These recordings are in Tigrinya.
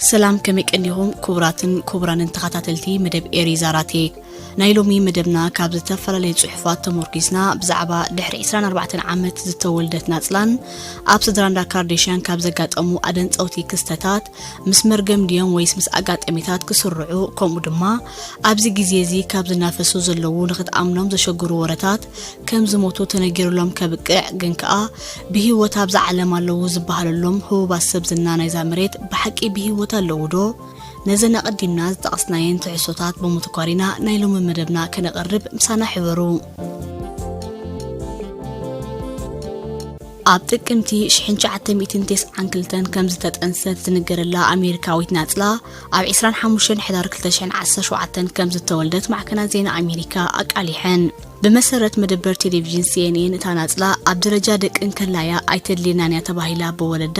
ሰላም፣ ከመይ ቀኒኹም ክቡራትን ክቡራንን ተኸታተልቲ መደብ ኤሪ ዛራቴክ? ናይ ሎሚ መደብና ካብ ዝተፈላለዩ ጽሑፋት ተመርኪስና ብዛዕባ ድሕሪ ዕስራን ኣርባዕተን ዓመት ዝተወልደት ናጽላን ኣብ ስድራ እንዳ ካርዴሽያን ካብ ዘጋጠሙ ኣደንጸውቲ ክስተታት፣ ምስ መርገም ድዮም ወይስ ምስ ኣጋጣሚታት ክስርዑ፣ ከምኡ ድማ ኣብዚ ግዜ እዚ ካብ ዝናፈሱ ዘለዉ ንኽትኣምኖም ዘሸግሩ ወረታት ከም ዝሞቱ ተነጊሩሎም ከብቅዕ፣ ግን ከኣ ብህይወት ኣብዛ ዓለም ኣለዉ ዝበሃለሎም ህቡባት ሰብ ዝና ናይዛ መሬት ብሓቂ ብህይወት ኣለዉ ዶ? ነዘን ኣቐዲምና ዝጠቐስናየን ትሕዝቶታት ብምትኳር ኢና ናይ ሎሚ መደብና ከነቕርብ፣ ምሳና ሕበሩ። ኣብ ጥቅምቲ ሽሕን ትሽዓተ ሚእትን ተስዓን ክልተን ከም ዝተጠንሰት ዝንገረላ ኣሜሪካዊት ናጽላ፣ ኣብ ዕስራን ሓሙሽተን ሕዳር ክልተ ሽሕን ዓሰርተ ሸውዓተን ከም ዝተወልደት ማዕከናት ዜና ኣሜሪካ ኣቃሊሐን። ብመሰረት መደበር ቴሌቪዥን ሲኤንኤን፣ እታ ናጽላ ኣብ ደረጃ ደቂ እንከላያ ኣይተድልየናን እያ ተባሂላ ብወለዳ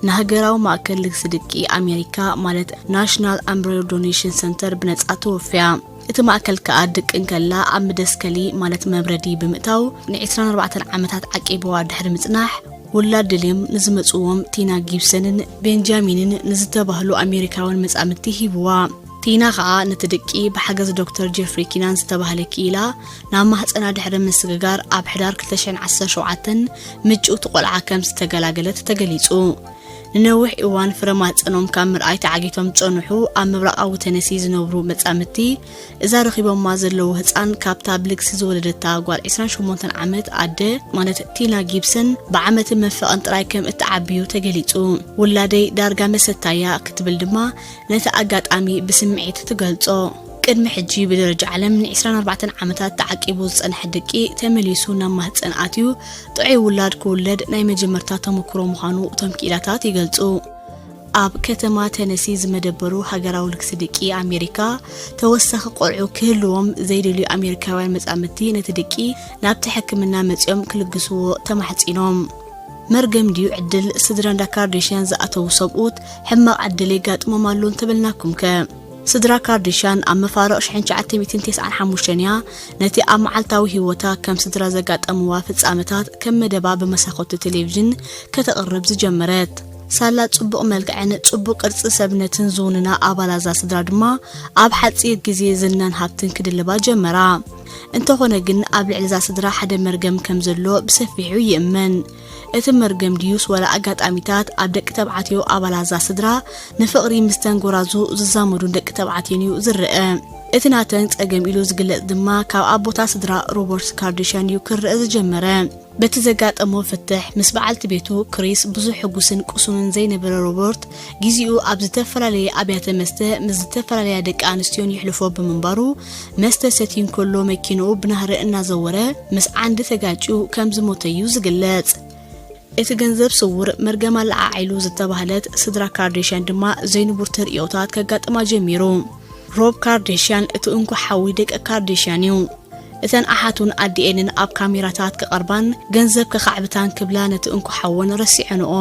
ንሃገራዊ ማእከል ልግሲ ደቂ ኣሜሪካ፣ ማለት ናሽናል ኣምብሪዮ ዶኔሽን ሰንተር፣ ብነጻ ተወፍያ። እቲ ማእከል ከኣ ደቂ እንከላ ኣብ መደስከሊ፣ ማለት መብረዲ ብምእታው፣ ን ዕስራን ኣርባዕተን ዓመታት ዓቂብዋ ድሕሪ ምጽናሕ፣ ውላድ ደልዮም ንዝመጽዎም ቲና ጊብሰንን ቤንጃሚንን ንዝተባህሉ ኣሜሪካውያን መጻምድቲ ሂብዋ። ቲና ከኣ ነቲ ደቂ ብሓገዝ ዶክተር ጀፍሪ ኪናን ዝተባህለ ክኢላ ናብ ማህጸና ድሕሪ ምስግጋር፣ ኣብ ሕዳር ክልተ ሽሕን ዓሰርተ ሸውዓተን ምጭውቲ ቆልዓ ከም ዝተገላገለት ተገሊጹ። ንነዊሕ እዋን ፍረ ማህጸኖም ካብ ምርኣይ ተዓጊቶም ዝጸንሑ ኣብ ምብራቓዊ ተነሲ ዝነብሩ መጻምድቲ፣ እዛ ረኺቦማ ዘለዉ ህጻን ካብታ ብልግሲ ዝወለደታ ጓል ዕስራን ሸሞንተን ዓመት ኣደ፣ ማለት ቲና ጊብሰን፣ ብዓመትን መንፈቕን ጥራይ ከም እትዓብዩ ተገሊጹ። ውላደይ ዳርጋ መሰታያ ክትብል ድማ ነቲ ኣጋጣሚ ብስምዒት ትገልጾ። ቅድሚ ሕጂ ብደረጃ ዓለም ንዕስራን ኣርባዕተን ዓመታት ተዓቂቡ ዝጸንሐ ደቂ ተመሊሱ ናብ ማህጸን ኣትዩ ጥዑይ ውላድ ክውለድ ናይ መጀመርታ ተመክሮ ምዃኑ እቶም ክኢላታት ይገልጹ። ኣብ ከተማ ተነሲ ዝመደበሩ ሃገራዊ ልግሲ ደቂ ኣሜሪካ፣ ተወሳኺ ቆልዑ ክህልዎም ዘይደልዩ ኣሜሪካውያን መጻምድቲ ነቲ ደቂ ናብቲ ሕክምና መጺኦም ክልግስዎ ተማሕጺኖም። መርገም ድዩ ዕድል? ስድራ እንዳ ካርዴሽያን ዝኣተዉ ሰብኡት ሕማቕ ዕድል የጋጥሞም ኣሎ እንተበልናኩም ከ? ስድራ ካርዴሽያን ኣብ መፋርቕ ሽሕን ትሽዓተ ሚእትን ተስዓን ሓሙሽተን እያ ነቲ ኣብ መዓልታዊ ህይወታ ከም ስድራ ዘጋጠምዋ ፍጻመታት ከም መደባ ብመሳኸቱ ቴሌቪዥን ከተቕርብ ዝጀመረት። ሳላ ጽቡቕ መልክዕን ጽቡቕ ቅርጺ ሰብነትን ዝውንና ኣባላዛ ስድራ ድማ ኣብ ሓጺር ግዜ ዝናን ሃብትን ክድልባ ጀመራ። እንተኾነ ግን ኣብ ልዕሊ እዛ ስድራ ሓደ መርገም ከም ዘሎ ብሰፊሑ ይእመን። እቲ መርገም ድዩስ ዋላ ኣጋጣሚታት ኣብ ደቂ ተባዕትዮ ኣባላዛ ስድራ ንፍቕሪ ምስተን ጎራዙ ዝዛመዱን ደቂ ተባዕትዮን እዩ ዝረአ። እቲ ናተን ጸገም ኢሉ ዝግለጽ ድማ ካብ ኣቦታ ስድራ ሮበርት ካርዴሽያን እዩ ክረአ ዝጀመረ። በቲ ዘጋጠሞ ፍትሕ ምስ በዓልቲ ቤቱ ክሪስ ብዙሕ ሕጉስን ቅሱንን ዘይነበረ ሮበርት፣ ግዜኡ ኣብ ዝተፈላለየ ኣብያተ መስተ ምስ ዝተፈላለያ ደቂ ኣንስትዮን ይሕልፎ ብምንባሩ፣ መስተ ሰትዩ እንከሎ መኪንኡ ብናህሪ እናዘወረ ምስ ዓንዲ ተጋጭዩ ከም ዝሞተ እዩ ዝግለጽ። እቲ ገንዘብ ስውር መርገም ኣለዓዒሉ ዝተባህለት ስድራ ካርዴሽያን ድማ ዘይንቡር ተርእዮታት ከጋጥማ ጀሚሩ። ሮብ ካርዴሽያን እቲ እንኮ ሓዊ ደቂ ካርዴሽያን እዩ። እተን ኣሓቱን ኣዲኤንን ኣብ ካሜራታት ክቐርባን ገንዘብ ከኻዕብታን ክብላ ነቲ እንኮ ሓወን ረሲዐንኦ።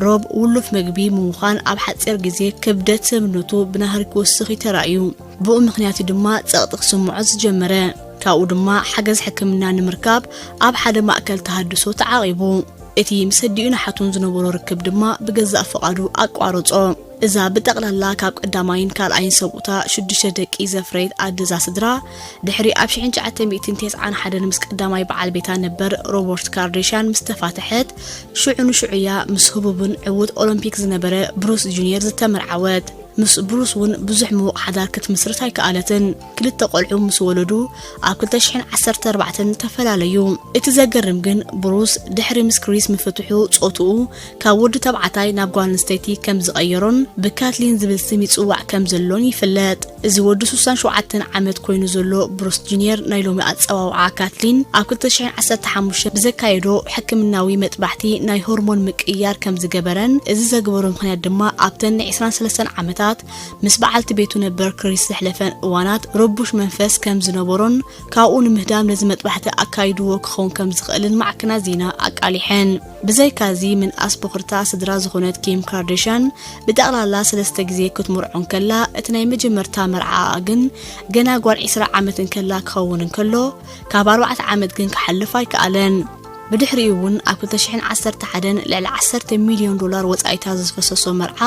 ሮብ ውሉፍ መግቢ ብምዃን ኣብ ሓጺር ግዜ ክብደት ሰብነቱ ብናህሪ ክወስኽ እዩ ተራእዩ። ብኡ ምኽንያት እዩ ድማ ጸቕጢ ክስምዖ ዝጀመረ። ካብኡ ድማ ሓገዝ ሕክምና ንምርካብ ኣብ ሓደ ማእከል ተሃድሶ ተዓቒቡ። እቲ ምስ ኣዲኡን ኣሓቱን ዝነበሮ ርክብ ድማ ብገዛእ ፍቓዱ ኣቋረጾ። እዛ ብጠቕላላ ካብ ቀዳማይን ካልኣይን ሰብኡታ ሽዱሽተ ደቂ ዘፍረየት ኣደዛ ስድራ፣ ድሕሪ ኣብ ሽሕን ትሽዓተ ሚእትን ተስዓን ሓደን ምስ ቀዳማይ በዓል ቤታ ነበር ሮበርት ካርዴሽያን ምስ ተፋትሐት፣ ሽዑ ንሽዑ እያ ምስ ህቡብን ዕዉት ኦሎምፒክ ዝነበረ ብሩስ ጁኒየር ዝተመርዓወት። ምስ ብሩስ እውን ብዙሕ ምዉቕ ሓዳር ክትምስርት ኣይከኣለትን። ክልተ ቆልዑ ምስ ወለዱ ኣብ ክልተ ሽሕን ዓሰርተ ኣርባዕተን ተፈላለዩ። እቲ ዘገርም ግን ብሩስ ድሕሪ ምስ ክሪስ ምፍትሑ ጾትኡ ካብ ወዲ ተባዕታይ ናብ ጓል ኣንስተይቲ ከም ዝቐየሮን ብካትሊን ዝብል ስም ይጽዋዕ ከም ዘሎን ይፍለጥ። እዚ ወዲ ስሳን ሸውዓተን ዓመት ኮይኑ ዘሎ ብሩስ ጁኒየር ናይ ሎሚ ኣጸዋውዓ ካትሊን ኣብ ክልተ ሽሕን ዓሰርተ ሓሙሽተን ብዘካየዶ ሕክምናዊ መጥባሕቲ ናይ ሆርሞን ምቅይያር ከም ዝገበረን፣ እዚ ዘግበሮ ምኽንያት ድማ ኣብተን ናይ ዕስራን ሰለስተን ዓመታት ምስ በዓልቲ ቤቱ ነበር ክሪስ ዘሕለፈን እዋናት ረቡሽ መንፈስ ከም ዝነበሮን ካብኡ ንምህዳም ነዚ መጥባሕቲ ኣካይድዎ ክኸውን ከም ዝኽእልን ማዕከናት ዜና ኣቃሊሐን። ብዘይካዚ ምንኣስ ቦኽርታ ስድራ ዝኾነት ኪም ካርዴሽያን ብጠቕላላ ሰለስተ ግዜ ክትምርዖ እንከላ፣ እቲ ናይ መጀመርታ መርዓኣ ግን ገና ጓል ዕስራ ዓመት እንከላ ክኸውን እንከሎ፣ ካብ ኣርባዕተ ዓመት ግን ክሓልፍ ኣይከኣለን። ብድሕሪኡ እውን ኣብ ክልተ ሽሕን ዓሰርተ ሓደን ልዕሊ ዓሰርተ ሚልዮን ዶላር ወጻኢታት ዝፈሰሶ መርዓ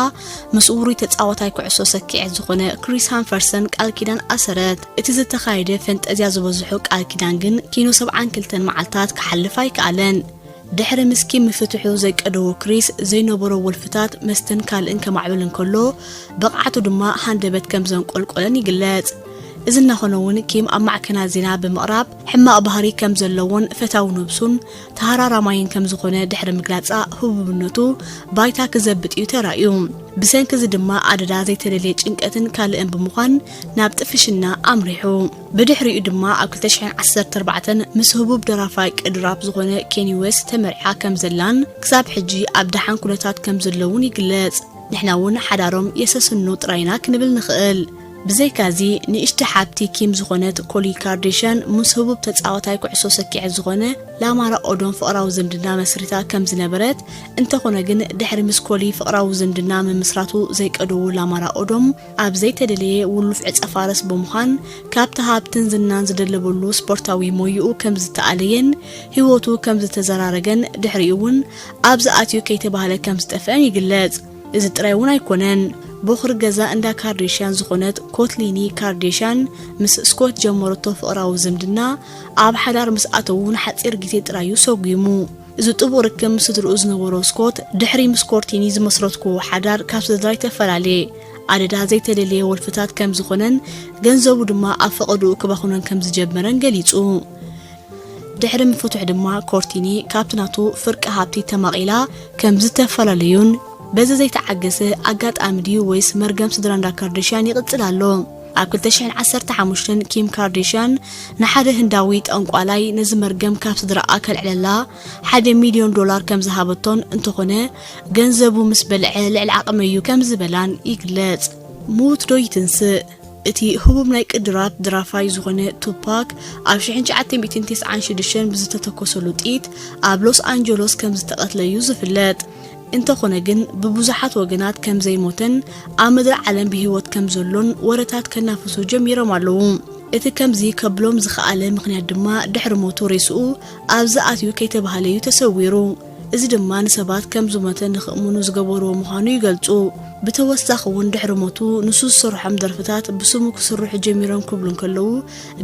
ምስ ውሩይ ተጻዋታይ ኩዕሶ ሰኪዐት ዝኾነ ክሪስ ሃንፈርሰን ቃል ኪዳን ኣሰረት። እቲ ዝተኻየደ ፈንጠዝያ ዝበዝሖ ቃል ኪዳን ግን ኪኖ ሰብዓን ክልተን መዓልታት ክሓልፍ ኣይከኣለን። ድሕሪ ምስ ኪም ምፍትሑ ዘይቀደዎ ክሪስ፣ ዘይነበሮ ወልፍታት መስተን ካልእን ከማዕብል እንከሎ፣ ብቕዓቱ ድማ ሃንደበት ከም ዘንቆልቆለን ይግለጽ። እዚ እናኾነ እውን ኪም ኣብ ማዕከናት ዜና ብምቕራብ ሕማቕ ባህሪ ከም ዘለዎን ፈታዊ ነብሱን ተሃራራማይን ከም ዝኾነ ድሕሪ ምግላጻ፣ ህቡብነቱ ባይታ ክዘብጥ እዩ ተራእዩ። ብሰንኪ እዚ ድማ ኣደዳ ዘይተደልየ ጭንቀትን ካልእን ብምዃን ናብ ጥፍሽና ኣምሪሑ። ብድሕሪኡ ድማ ኣብ ክልተ ሽሕን ዓሰርተ ኣርባዕተን ምስ ህቡብ ደራፋይ ቅዲ ራፕ ዝኾነ ኬኒ ዌስት ተመርዓ ከም ዘላን ክሳብ ሕጂ ኣብ ደሓን ኩነታት ከም ዘለውን ይግለጽ። ንሕና እውን ሓዳሮም የሰስኑ ጥራይና ክንብል ንኽእል። ብዘይካዚ ንእሽቲ ሓብቲ ኪም ዝኾነት ኮሊ ካርዴሽያን ምስ ህቡብ ተጻዋታይ ኩዕሶ ሰኪዐት ዝኾነ ላማራ ኦዶም ፍቕራዊ ዝምድና መስሪታ ከም ዝነበረት፣ እንተኾነ ግን ድሕሪ ምስ ኮሊ ፍቕራዊ ዝምድና ምምስራቱ ዘይቀደዎ ላማራ ኦዶም ኣብ ዘይተደለየ ውሉፍ ዕጸ ፋርስ ብምዃን ካብቲ ሃብትን ዝናን ዝደለበሉ ስፖርታዊ ሞይኡ ከም ዝተኣለየን ህይወቱ ከም ዝተዘራረገን ድሕሪኡ እውን ኣብዚ ኣትዩ ከይተባህለ ከም ዝጠፍአን ይግለጽ። እዚ ጥራይ እውን ኣይኮነን። ቦኽሪ ገዛ እንዳ ካርዴሽያን ዝኾነት ኮትሊኒ ካርዴሽያን ምስ ስኮት ጀመረቶ ፍቕራዊ ዝምድና ኣብ ሓዳር ምስ ኣተዉ ንሓጺር ግዜ ጥራዩ ሰጒሙ። እዚ ጥቡቕ ርክብ ምስ ስድርኡ ዝነበሮ ስኮት፣ ድሕሪ ምስ ኮርቲኒ ዝመስረትኩዎ ሓዳር ካብ ስድራይ ተፈላለየ፣ ኣደዳ ዘይተደልየ ወልፍታት ከም ዝኾነን ገንዘቡ ድማ ኣብ ፈቐድኡ ክባኹነን ከም ዝጀመረን ገሊጹ። ድሕሪ ምፍትሑ ድማ ኮርቲኒ ካብቲ ናቱ ፍርቂ ሃብቲ ተማቒላ ከም ዝተፈላለዩን በዚ ዘይተዓገሰ ኣጋጣሚ ድዩ ወይስ መርገም ስድራ እንዳ ካርደሽያን ይቕጽል ኣሎ? ኣብ ክልተ ሽሕን ዓሰርተ ሓሙሽተን ኪም ካርደሽያን ንሓደ ህንዳዊ ጠንቋላይ ነዚ መርገም ካብ ስድራኣ ከልዕለላ ሓደ ሚልዮን ዶላር ከም ዝሃበቶን እንተኾነ ገንዘቡ ምስ በልዐ ልዕሊ ዓቕመይ እዩ ከም ዝበላን ይግለጽ። ሙት ዶ ይትንስእ? እቲ ህቡብ ናይ ቅዲ ራፕ ድራፋይ ዝኾነ ቱፓክ ኣብ ሽሕን ትሽዓተ ሚእትን ተስዓን ሽዱሽተን ብዝተተኮሰሉ ጥይት ኣብ ሎስ ኣንጀሎስ ከም ዝተቐትለ እዩ ዝፍለጥ። እንተኾነ ግን ብብዙሓት ወገናት ከም ዘይሞተን ኣብ ምድሪ ዓለም ብህይወት ከም ዘሎን ወረታት ከናፍሱ ጀሚሮም ኣለዉ። እቲ ከምዚ ከብሎም ዝኸኣለ ምኽንያት ድማ ድሕሪ ሞቱ ሬስኡ ኣብዚ ኣትዩ ከይተባህለ እዩ ተሰዊሩ። እዚ ድማ ንሰባት ከም ዝሞተ ንኽእምኑ ዝገበርዎ ምዃኑ ይገልጹ። ብተወሳኺ እውን ድሕሪ ሞቱ ንሱ ዝሰርሖም ደርፍታት ብስሙ ክስርሑ ጀሚሮም ክብሉ እንከለዉ፣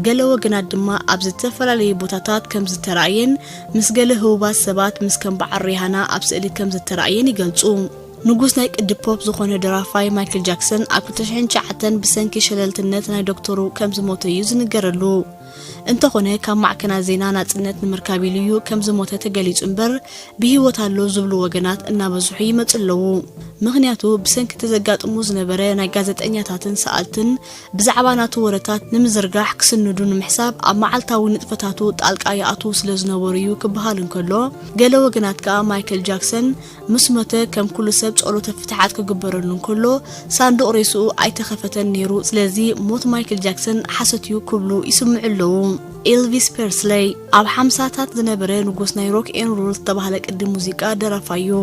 ገለ ወገናት ድማ ኣብ ዝተፈላለዩ ቦታታት ከም ዝተራእየን ምስ ገለ ህቡባት ሰባት ምስ ከም በዓል ሪሃና ኣብ ስእሊ ከም ዝተራእየን ይገልጹ። ንጉስ ናይ ቅዲ ፖፕ ዝኾነ ደራፋይ ማይክል ጃክሰን ኣብ ክልተ ሽሕን ትሽዓተን ብሰንኪ ሸለልትነት ናይ ዶክተሩ ከም ዝሞተ እዩ ዝንገረሉ። እንተኾነ ካብ ማዕከናት ዜና ናጽነት ንምርካብ ኢሉ እዩ ከም ዝሞተ ተገሊጹ እምበር ብህይወት ኣሎ ዝብሉ ወገናት እናበዝሑ ይመጹ ኣለዉ። ምኽንያቱ ብሰንኪ እቲ ዘጋጥሙ ዝነበረ ናይ ጋዜጠኛታትን ሰኣልትን ብዛዕባ ናቱ ወረታት ንምዝርጋሕ ክስንዱ ንምሕሳብ ኣብ መዓልታዊ ንጥፈታቱ ጣልቃ ይኣትዉ ስለ ዝነበሩ እዩ ክበሃል እንከሎ፣ ገለ ወገናት ከኣ ማይክል ጃክሰን ምስ ሞተ ከም ኩሉ ሰብ ጸሎተ ፍትሓት ክግበረሉ እንከሎ ሳንዱቕ ሬስኡ ኣይተኸፈተን ነይሩ፣ ስለዚ ሞት ማይክል ጃክሰን ሓሶት እዩ ክብሉ ይስምዑ ኣለዉ። ኤልቪስ ፐርስለይ ኣብ ሓምሳታት ዝነበረ ንጉስ ናይ ሮክ ኤን ሮል ዝተባህለ ቅዲ ሙዚቃ ደራፋይ እዩ።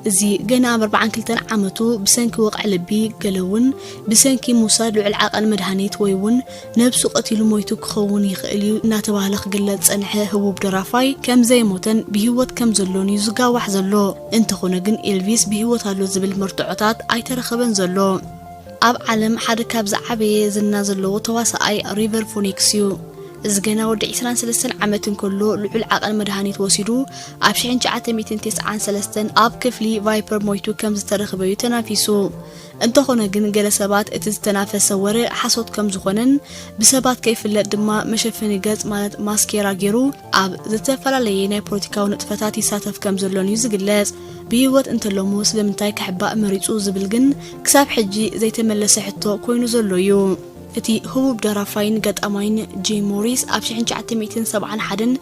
እዚ ገና ኣብ ኣርባዓን ክልተን ዓመቱ ብሰንኪ ወቕዒ ልቢ፣ ገለ እውን ብሰንኪ ምውሳድ ልዑል ዓቐን መድሃኒት ወይ እውን ነብሱ ቀቲሉ ሞይቱ ክኸውን ይኽእል እዩ እናተባህለ ክግለጽ ዝጸንሐ ህቡብ ደራፋይ ከም ዘይሞተን ብህይወት ከም ዘሎን እዩ ዝጋዋሕ ዘሎ። እንተኾነ ግን ኤልቪስ ብህይወት ኣሎ ዝብል መርትዖታት ኣይተረኸበን ዘሎ። ኣብ ዓለም ሓደ ካብ ዝዓበየ ዝና ዘለዎ ተዋሳኣይ ሪቨር ፎኒክስ እዩ። እዚ ገና ወዲ ዕስራን ሰለስተን ዓመት እንከሎ ልዑል ዓቐን መድሃኒት ወሲዱ ኣብ ሽሕን ትሽዓተ ሚእትን ተስዓን ሰለስተን ኣብ ክፍሊ ቫይፐር ሞይቱ ከም ዝተረኽበ እዩ ተናፊሱ። እንተኾነ ግን ገለ ሰባት እቲ ዝተናፈሰ ወረ ሓሶት ከም ዝኾነን ብሰባት ከይፍለጥ ድማ መሸፈኒ ገጽ ማለት ማስኬራ ገይሩ ኣብ ዝተፈላለየ ናይ ፖለቲካዊ ንጥፈታት ይሳተፍ ከም ዘሎን እዩ ዝግለጽ። ብህይወት እንተሎሞ ስለምንታይ ክሕባእ መሪጹ ዝብል ግን ክሳብ ሕጂ ዘይተመለሰ ሕቶ ኮይኑ ዘሎ እዩ። እቲ ህቡብ ደራፋይን ገጣማይን ጂም ሞሪስ ኣብ ሽሕን ትሽዓተ ሚእትን ሰብዓን ሓደን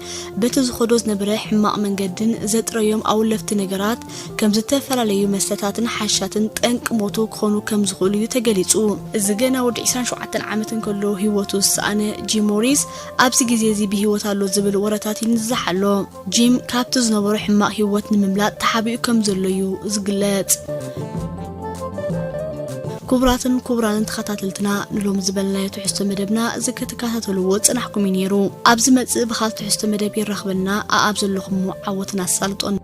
በቲ ዝኸዶ ዝነበረ ሕማቕ መንገድን ዘጥረዮም ኣውለፍቲ ነገራት ከም ዝተፈላለዩ መስተታትን ሓሻትን ጠንቂ ሞቱ ክኾኑ ከም ዝኽእሉ እዩ ተገሊጹ። እዚ ገና ወዲ ዕስራን ሸውዓተን ዓመት እንከሎ ህይወቱ ዝሰኣነ ጂም ሞሪስ ኣብዚ ግዜ እዚ ብህይወት ኣሎ ዝብል ወረታት ይንዛሕ ኣሎ። ጂም ካብቲ ዝነበሮ ሕማቕ ህይወት ንምምላጥ ተሓቢኡ ከም ዘሎ እዩ ዝግለጽ። ክቡራትን ክቡራንን ተኸታተልትና፣ ንሎም ዝበልናዮ ትሕዝቶ መደብና እዚ ክትከታተልዎ ጽናሕኩም እዩ ነይሩ። ኣብ ዝመጽእ ብኻል ትሕዝቶ መደብ ይራኽበና። ኣኣብ ዘለኹሞ ዓወትን ኣሳልጦን።